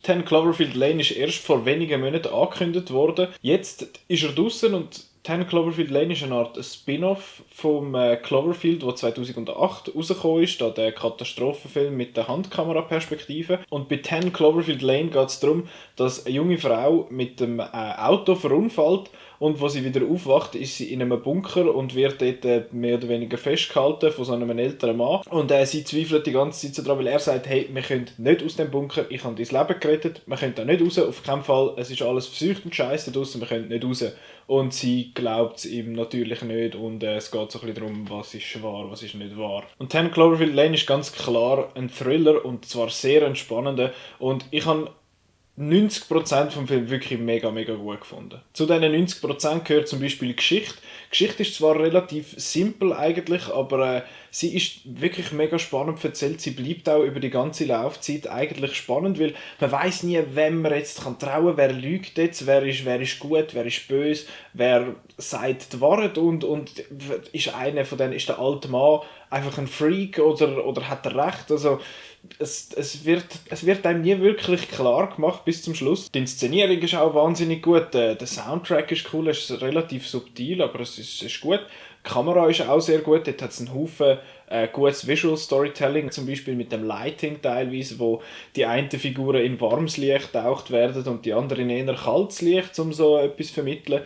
10 Cloverfield Lane ist erst vor wenigen Monaten angekündigt worden. Jetzt ist er draussen und 10 Cloverfield Lane ist eine Art Spin-off vom Cloverfield, der 2008 rausgekommen ist, da der Katastrophenfilm mit der Handkameraperspektive. Und bei 10 Cloverfield Lane geht es darum, dass eine junge Frau mit dem Auto verunfallt und wo sie wieder aufwacht, ist sie in einem Bunker und wird dort mehr oder weniger festgehalten von so einem älteren Mann. Und sie zweifelt die ganze Zeit daran, weil er sagt, hey, wir können nicht aus dem Bunker, ich habe dein Leben gerettet, wir können da nicht raus, auf keinen Fall, es ist alles verseucht und scheiße draussen, wir können nicht raus. Und sie glaubt es ihm natürlich nicht und es geht so ein bisschen darum, was ist wahr, was ist nicht wahr. Und 10 Cloverfield Lane ist ganz klar ein Thriller und zwar sehr entspannender und ich habe 90% vom Film wirklich mega, mega gut gefunden. Zu diesen 90% gehört zum Beispiel die Geschichte. Die Geschichte ist zwar relativ simpel eigentlich, aber sie ist wirklich mega spannend erzählt. Sie bleibt auch über die ganze Laufzeit eigentlich spannend, weil man weiß nie, wem man jetzt trauen kann. Wer lügt jetzt, wer ist gut, wer ist böse, wer sagt die Wahrheit und ist einer von denen, ist der alte Mann einfach ein Freak oder hat er recht? Also es wird einem nie wirklich klar gemacht bis zum Schluss. Die Inszenierung ist auch wahnsinnig gut, der Soundtrack ist cool, es ist relativ subtil, aber es ist gut. Die Kamera ist auch sehr gut, dort hat es einen Haufen gutes Visual Storytelling, zum Beispiel mit dem Lighting teilweise, wo die einen Figuren in warmes Licht getaucht werden und die anderen in eher kaltes Licht, um so etwas zu vermitteln.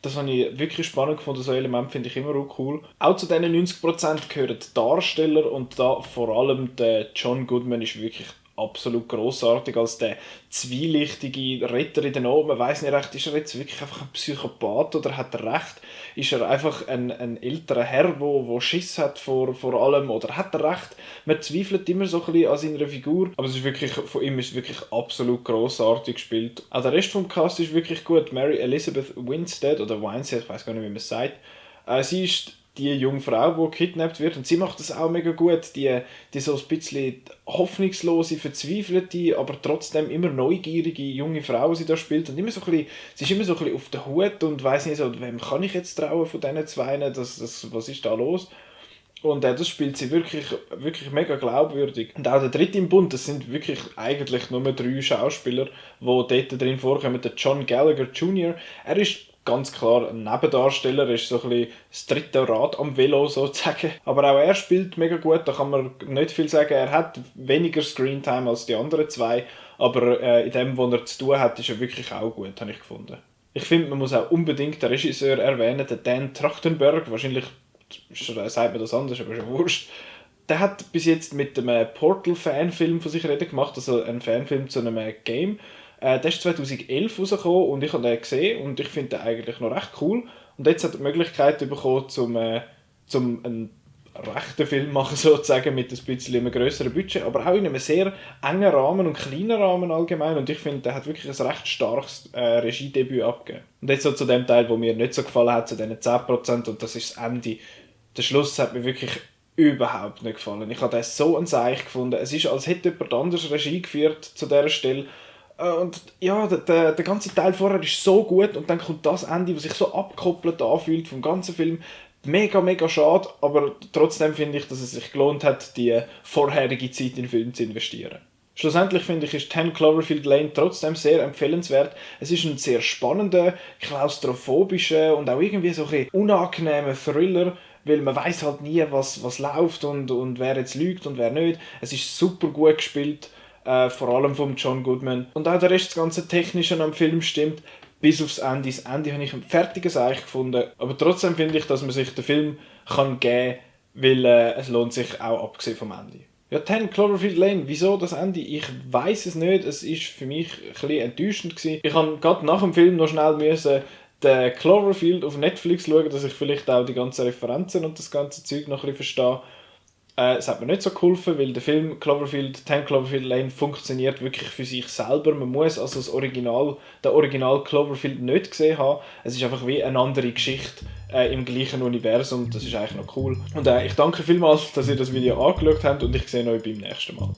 Das habe ich wirklich spannend gefunden, so Element finde ich immer auch cool. Auch zu diesen 90% gehören die Darsteller und da vor allem der John Goodman ist wirklich absolut grossartig als der zwielichtige Retter in den Oben. Man weiss nicht recht, ist er jetzt wirklich einfach ein Psychopath oder hat er recht? Ist er einfach ein älterer Herr, der Schiss hat vor allem oder hat er recht? Man zweifelt immer so ein bisschen an seiner Figur, aber es ist wirklich, von ihm ist wirklich absolut grossartig gespielt. Auch der Rest vom Cast ist wirklich gut. Mary Elizabeth Winstead oder Winstead, ich weiß gar nicht, wie man es sagt. Sie ist die junge Frau, die gekidnappt wird. Und sie macht das auch mega gut. Die so ein bisschen hoffnungslose, verzweifelte, aber trotzdem immer neugierige junge Frau, die sie da spielt. Und immer so ein bisschen, sie ist immer so ein bisschen auf der Hut und weiss nicht so, wem kann ich jetzt trauen von diesen zwei? Was ist da los? Und das spielt sie wirklich, wirklich mega glaubwürdig. Und auch der dritte im Bund, das sind wirklich eigentlich nur 3 Schauspieler, die dort drin vorkommen. Der John Gallagher Jr., er ist ganz klar ein Nebendarsteller, er ist so ein bisschen das dritte Rad am Velo sozusagen. Aber auch er spielt mega gut, da kann man nicht viel sagen. Er hat weniger Screentime als die anderen zwei, aber in dem, was er zu tun hat, ist er wirklich auch gut, habe ich gefunden. Ich finde, man muss auch unbedingt den Regisseur erwähnen, den Dan Trachtenberg, wahrscheinlich sagt man das anders, aber schon wurscht. Der hat bis jetzt mit einem Portal-Fanfilm von sich reden gemacht, also einen Fanfilm zu einem Game. Der ist 2011 rausgekommen und ich habe den gesehen und ich finde den eigentlich noch recht cool. Und jetzt hat er die Möglichkeit bekommen, zum einen rechten Film machen, sozusagen, mit ein bisschen einem grösseren Budget, aber auch in einem sehr engen Rahmen und kleinen Rahmen allgemein. Und ich finde, der hat wirklich ein recht starkes Regiedebüt abgegeben. Und jetzt so zu dem Teil, der mir nicht so gefallen hat, zu diesen 10%, und das ist das Ende. Der Schluss hat mir wirklich überhaupt nicht gefallen. Ich habe das so ein Seich gefunden. Es ist, als hätte jemand anderes Regie geführt zu dieser Stelle. Und ja, der ganze Teil vorher ist so gut und dann kommt das Ende, was sich so abgekoppelt anfühlt vom ganzen Film. Mega, mega schade, aber trotzdem finde ich, dass es sich gelohnt hat, die vorherige Zeit in den Film zu investieren. Schlussendlich finde ich, ist 10 Cloverfield Lane trotzdem sehr empfehlenswert. Es ist ein sehr spannender, klaustrophobischer und auch irgendwie so ein bisschen unangenehmer Thriller, weil man weiß halt nie, was läuft und wer jetzt lügt und wer nicht. Es ist super gut gespielt. Vor allem von John Goodman. Und auch der Rest des ganzen Technischen am Film stimmt, bis aufs Ende. Das Ende habe ich ein fertiges Eich gefunden. Aber trotzdem finde ich, dass man sich den Film kann geben kann, weil es lohnt sich auch abgesehen vom Ende. Ja, 10 Cloverfield Lane, wieso das Ende? Ich weiß es nicht. Es war für mich ein bisschen enttäuschend gewesen. Ich habe gerade nach dem Film noch schnell den Cloverfield auf Netflix schauen, dass ich vielleicht auch die ganzen Referenzen und das ganze Zeug noch ein bisschen verstehe. Es hat mir nicht so geholfen, weil der Film 10 Cloverfield Lane funktioniert wirklich für sich selber. Man muss also den Original Cloverfield nicht gesehen haben. Es ist einfach wie eine andere Geschichte im gleichen Universum. Das ist eigentlich noch cool. Und ich danke vielmals, dass ihr das Video angeschaut habt und ich sehe euch beim nächsten Mal.